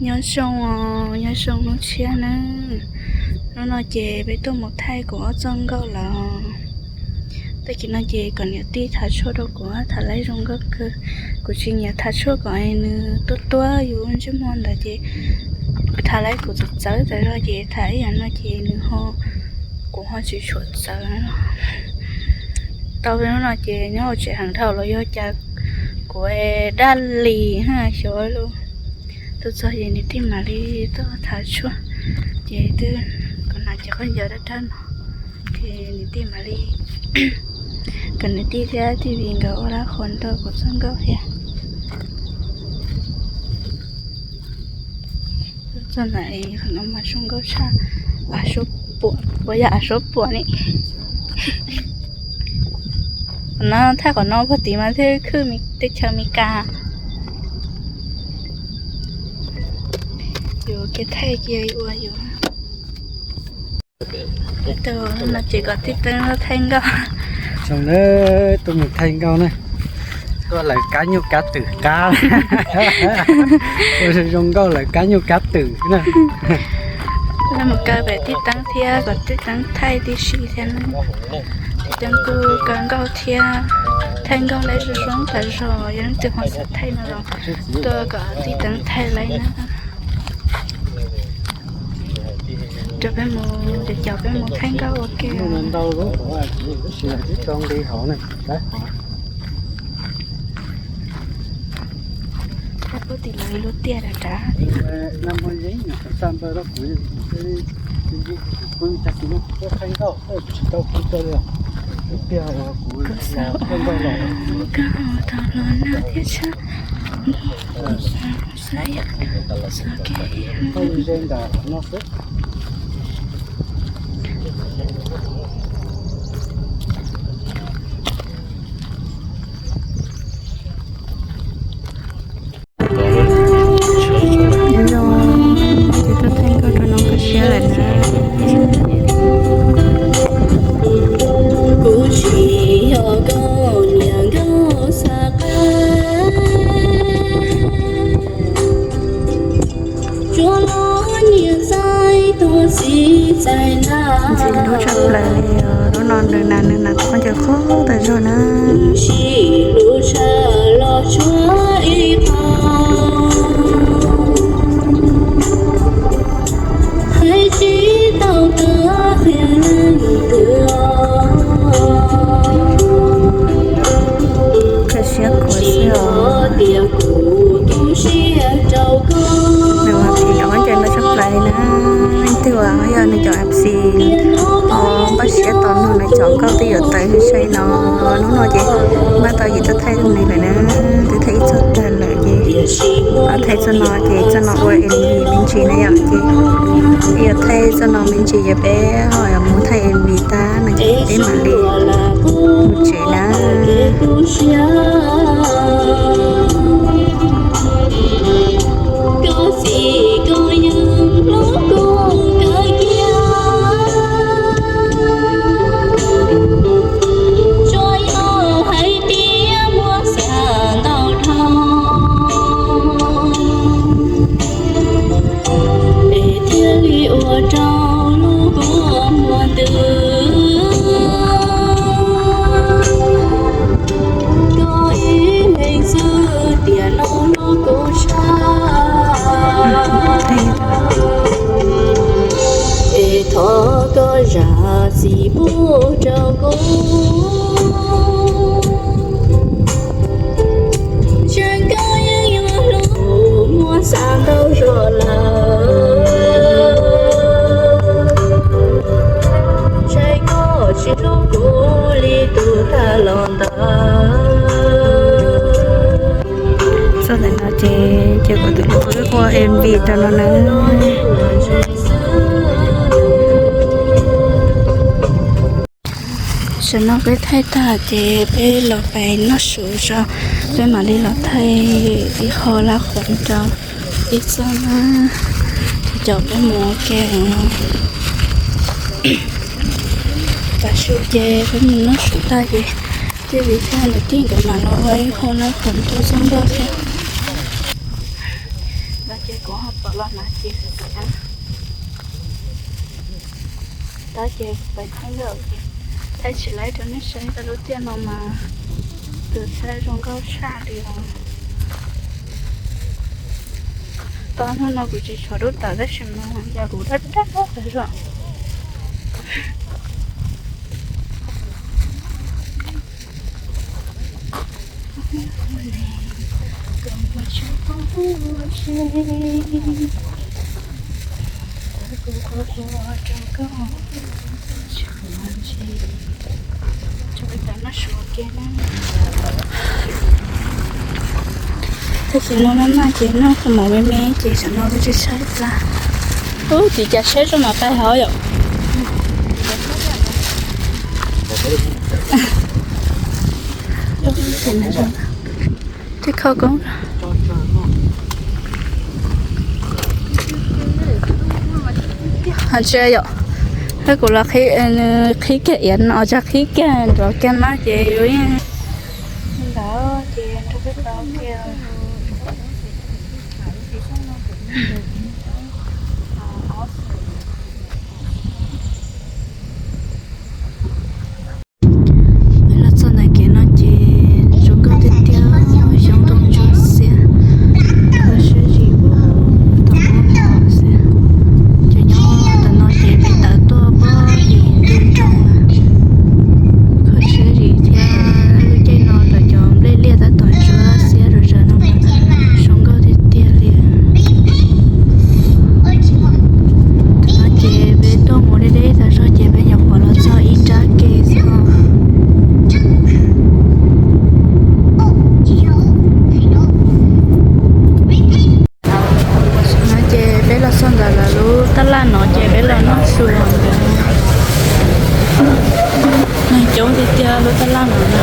Nyob zoo, nyob zoo hnub tshiab nawb. Hnub no ces peb tuaj mus thaij kuv ob txoj nkauj lawm. Tag kis no ces kom niam tij thav tshuaj rau kuv, thav laib zoo nkauj kawg. Kuv tsis nyiam thav tshuaj kom nws tuab tuab yus ntsej muag ntawd ces thav laib kuv txawv txawv tas zog ces thav ib yam no ces nws ho, kuv ho tsis tshua txawv. Tau peb hnub no ces nyob hauv tsev heev dhau los yog cas kuv daj lis xyov lus. Tuaj txog ces niam tij mam li tuaj thav tshuaj. Ces twb, kuv hnav cov khaub ncaws dawb dawb no, ces niam tij mam li kom niam tij thiab tij Vim nkawd ua lab qhuas rau kuv txoj nkauj thiab. Txoj ntawm qhov no mas zoo nkauj tshaj, av suab puam, puas yog av suab puam ne. Qhov no thaij qhov no puag tid mas thiaj khwb teb chaws Amelikas. Yus kev thaij cia ua yus. Tus no ces kom tij Teeb thaij nkauj. Xyoo na, tuaj mus thaij nkauj na. Nkauj lawv kab nyuj kab twm qab. Ua zoo nkauj lawv kab nyuj kab twm na. Mus kaw pem tij Teeb thiab kom tij Teeb thaij tib si thiab na. Tij Teeb kuj kaw nkauj thiab, thaij nkauj laib zoo zoo tas zog, yog leej twg ho xav thaij no los tuaj kom tij Teeb thaij laib na. Rau peb mus, cov peb mus thaij nkauj ua ke. Ntau lub, tab sis twb tau nqi hauv na, lawv qhov. Puag tim lawv lub tiaj dav dav. Kuv xav ua tau hluas nraug thiab tshaj, kuv xav, kuv xav yam txog kev. Nyob zoo, ces tuaj thaij nkauj rau no nkauj siab lawm na. Kuv tsis yog nkauj niam nkauj xav qab. Tsuas los nyiam txais tuag txiv txais na. Ntxim hlub tshaj plaws li os, lub no nws hnav, nws hnav qhov ncauj qub tas zog na. Sib hlub tshaj los tshuav ib qho. Hais tsis tau tag qhia leej twg los. Kawg siab khuav xwb os. Tsis yog tias kuv tu siab rau koj. Nws ua tim nrog koj ncaim npaj tshaj plaws li na. Leej twg uas yog nws cov F C npaj siab tos nug nws cov nkauj twb yuav tawm sai no. Hnub no ces npaj tau yim txoj thaij nws lawm na. Twb thaij ib txoj tag lawm ces thaij txoj no ces txoj no ua M V me ntsis na yom ces yuav thaij txoj no me ntsis ces peb ho yuav mus thaij M V tag no ces peb mam li mus tsev na. Koj txiv koj yawg hlub koj kawg kiag. Tsuas yog hais tias muaj xav ntau dhau, es thiaj li ua rau lub kua muag ntws. Koj ib leeg xwb tiam no los kuv sab, es thov koj zam txim pub rau kuv. Ntshai koj yeej yuav hlub, muaj xav ntau zog lawm. Ntshai koj tsis hlub kuv li tus tag los ntawd. Txoj ntawm no ces ces kuv tus hlub wb ua M V rau no na. Tam sim no peb thaij tag ces peb los pais noj su tso, peb mam li los thaij ib qho lab qhuas rau ib txoj na. Ces cov peb mus ua ke no. Tam sim ces peb mus noj su tag ces tij Vim thiab niam tij nkawd mam los ua ib qho lab qhuas rau txoj nkauj thiab. Nkawd Ces kuv ho pom los hnav ces kuv tab ces kuv pais thaij lawm ces thaij tsis laib rau nej saib rau lub tiaj no mas tus txhab zoo nkauj tshaj li os. Tau hnub no kuv tsis tshuav dub tawm tab sis mas yog kuv dab dab tawm zog. Tab sis no no no ces noj mov me me ces tam no kuv tsis saib plas. Ub, tsis cas saib zoo mas qaij hov yom. Tib kho koob. Ho tsis yom, thiab kuv los qhib kiag iav no, tsis qhib kiag nrov kiag no ces yus yeej ntawd ces rau peb tau kiag. Peb los txog ntawm kev no ces zoo nkauj tiag tiag, xyoob ntoo ntsuab xiab, kho siab zim ua tau ub no xiab. Ces nyob ntawm no ces peb tawm tuaj pem ces ntuj nroog lawm, kho siab zim thiab. Lub caij no lawv cov nplej liaj tab tom ntsuab xiab rau sawv no mas zoo nkauj tiag tiag li. No ces peb tuaj mus deb deb tas zog ces peb nyuam qhuav los txog ib nrab ke xwb. No ces peb los txog ntawm lawv lub tab laj no ces peb los noj su ntawd. Neeg coob tiag tiag lub tab laj no na.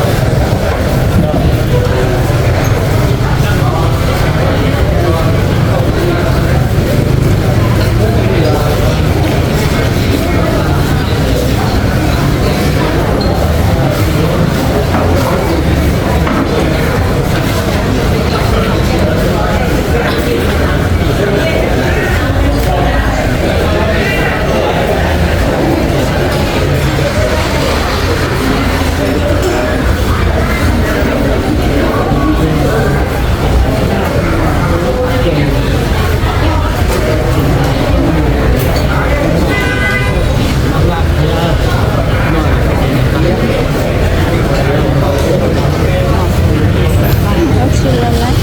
Tsis los lawm,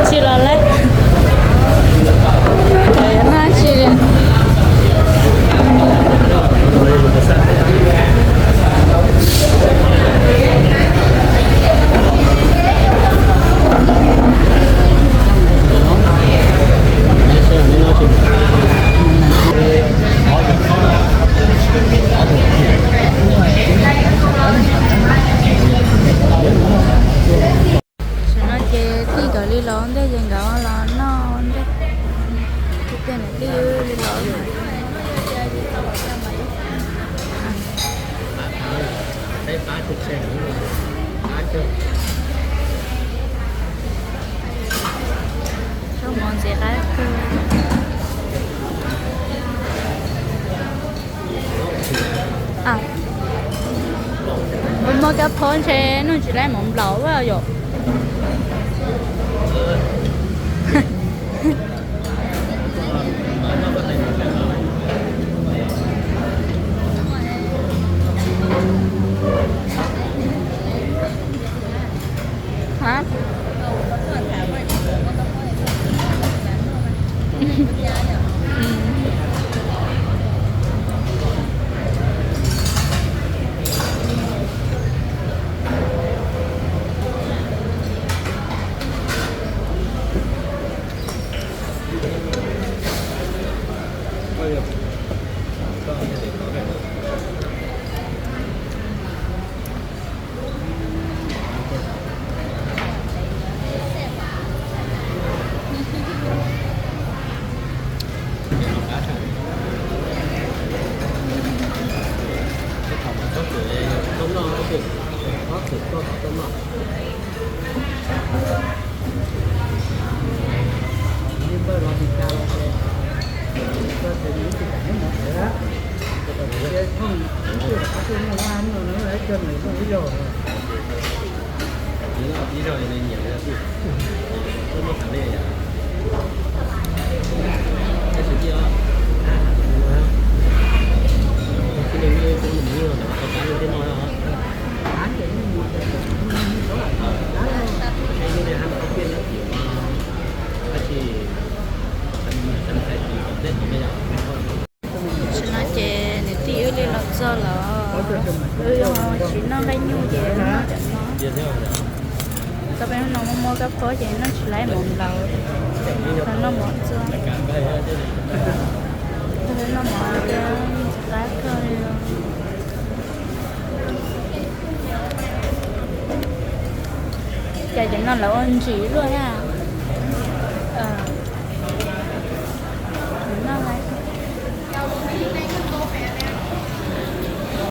tsis los lawm. Tsis Tam no ces tij nkawd li los ua ntej ces nkawd los noj ua ntej. Tij niam tij li los. Zaub mov ntxim qab kawg. Muaj kab phob ntshe noj tsis laib mov nplaum yom. Hả? Tam sim no ces niam tij wb li los txog lawm, wb tsis noj nqaij nyuj ces noj cov no. Tau peb hnub no muaj muaj kab phob ces noj tsis laib mov ntawd, tau noj mov txua, noj mov thiab qab kawg li. Cas cov no lawv ua ntsim luaj na.